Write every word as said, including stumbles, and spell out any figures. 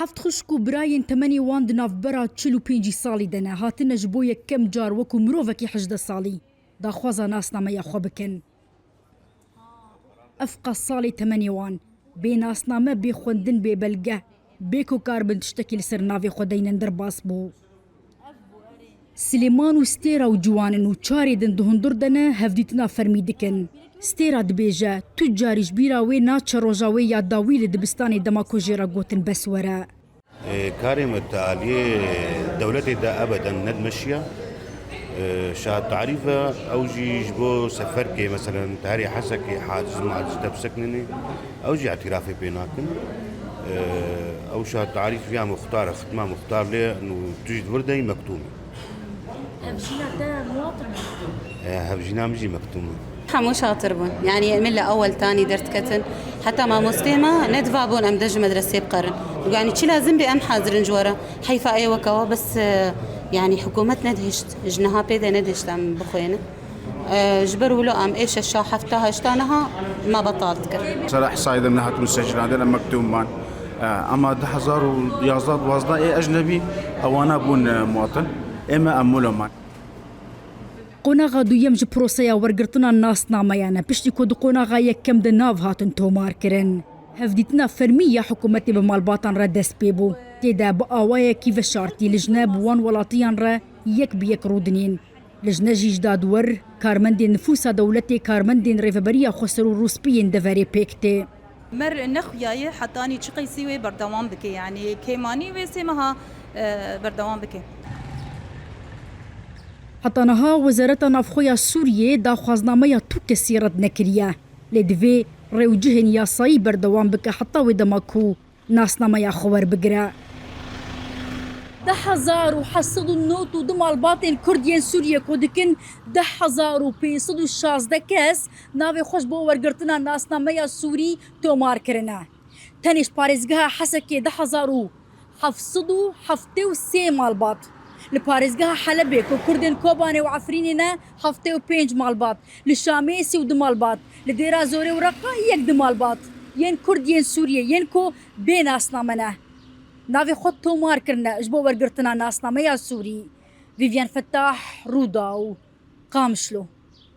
Heft xwişk û birayên temenê wan di navbera çil û pêncî salî de ne, hatine ji bo yekem car wekû mirovekî hejdeh salî daxwaza nasnameya xwe bikin. Ev qas salê temenê wan, bê nasname, bê xwendin, bê belge, bê ku karibin tiştekî li ser navê xwe deynin derbas bû. Silêman û Stêra û ciwan in û çarê din di hundir de ne, hevdîtina fermî dikin. Stêra dibêje, tu carî ji bîra wê naçe roja wê ya dawî li dibistanê dema ku jê re gotin bes were. Ê, karê me di aliyê dewletê de ebeden nedimeşiya. Ê, Şahat Tarîf e, ew jî ji bo seferkê, meselen, te herê Hesekê, Hacî Zimad ji te bisekninê, ew jî îtirafê pê nakin. Ê, ew Şahat Tarîf ya muxtar e, xitma muxtar lê û tu jî di vir de yî mektûm e. Hevjîna te muwatin e? E, hevjîna min jî mektûm e. Hemû şatir bûn. Yanî min li ewel tanî derdiketin. Heta mamostê me nedivabûn em de ji medresê biqerin. Yanî çi lazim bê em hazir in ji we re. Heyfa ê weke we bes, e, yanî hikûmet nedihişt. Ji niha pê de nedihişt em bixwênin. E, ji ber wilo em ê şeşa hefta heşta niha me betal dikir. Sera Hesayê de min hatibû secrandin, em mektûb man. E, ema du hezar û yazdeh duwazdeh ê ecnebî ewana bûn, e, muwatin. Ê me em mûlo man. Qonaxa duyem ji proseya wergirtina nasnameyan e, piştî ku di qonaxa yekem de nav hatin tomarkirin. Hevdîtina fermî ya hikûmetê bi malbatan re dest pê bû. Tê de bi awayekî veşartî lijne bi wan welatiyan re yek bi yek rûdinîn. Lijne jî ji dadwer, karmendên nifûsa dewletê, karmendên Rêveberiya Xweser û rûspiyên deverê pêk tê. Mer nexuyaye hetanî çi qeysî wê berdewam bike, yanî kêmanî wê sê meha, e, berdewam bike. Heta niha Wezareta Navxwe ya Sûriyê daxwaznameya tu kesî red nekiriye. Lê divê rê û cihên yasayî berdewam bike heta wê dema ku nasnameya xwe werbigire. Du hezar û heft sed û nod û du malbatên Kurd yên Sûriyê ku dikin du hezar û pênc sed û şazdeh kes navê xwe ji bo wergirtina nasnameya Sûrî tomar kirine. Tenê ji parêzgeha Hesekê du hezar û heft sed û heftê û sê malbat. Li parêzgeha Helebê ku Kurdên Kobanê û Efrînê ne, heftê û pênc malbat. Li Şamê sî û du malbat. Li Dêra Zorê û Reqa yek du malbat. Yên Kurd yên Sûriyê yên ku bê nasname ne. Navê xwe tomar kirine ji bo wergirtina nasnameya Sûrî. Vîvyen Fetah, Rûdaw, Qamişlo.